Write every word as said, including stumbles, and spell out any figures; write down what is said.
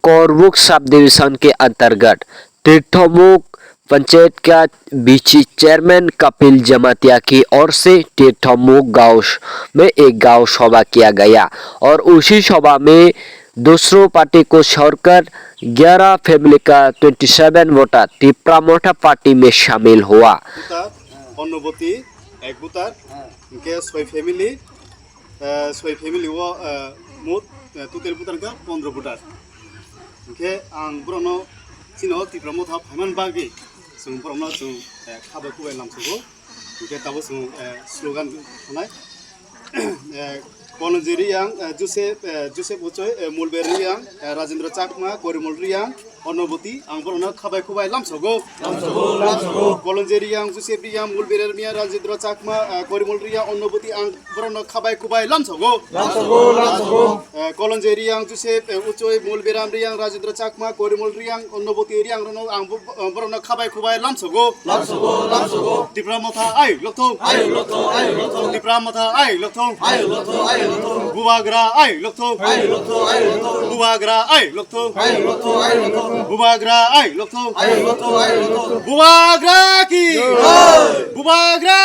कोरबुक sub division के अंतर्गत तीर्थमुख पंचायत का बीसी चेयरमैन कपिल जमातिया की ओर से तीर्थमुख गांव में एक गांव सभा किया गया और उसी सभा में दूसरों पार्टी को छोड़कर ग्यारह फैमिली का ट्वेंटी सेवन वोटर तिप्रा मोर्चा पार्टी में शामिल हुआ। Voter, Annoboti, ek voter, hingke soi family, eh, soi family o, eh, mot, eh, total voter hingke pondro voter. Hingke ang borokno chini o Tipra Motha phaiman bagwi chwng borokno chwng, eh, khabai kubai lamsogo. Hingke tabuk chwng, eh, slogan khanai. Eh, Kolonji Riyang, eh, Joseph, eh, Joseph Uchoi, eh, Mulber Riyang, eh, Rajendra Chakma, Korimol Riyang, Annoboti, ang borokno khabai kubai lamsogo. Lamsogo, lamsogo. Kolonji Riyang, Joseph Riyang, Mulber Riyang, Rajendra Chakma, eh, Korimol Riyang, Annoboti, ang borokno khabai kubai lamsogo. Lamsogo, lamsogo. Eh, Kolonji Riyang, Joseph, eh, Uchoi, Mulbiram Riyang, Rajendra Chakma, Korimol Riyang, Annoboti Riyang rokno ang bo-, eh, borokno khabai kubai lamsogo. Lamsogo, lamsogo. Tipra Motha ai lokthong. Ai lokthong, ai lokthong. Tipra Motha ai lokthong. Ai lokthong, ai lokthong. Bubagra ai lokthong. Ai lokthong, ai lokthong. Bubagra ai lokthong. Ai lokthong, ai lokthong. Bubagra ai lokthong. Ai lokthong, ai lokthong. Bubagra ki. Jai. Bubagra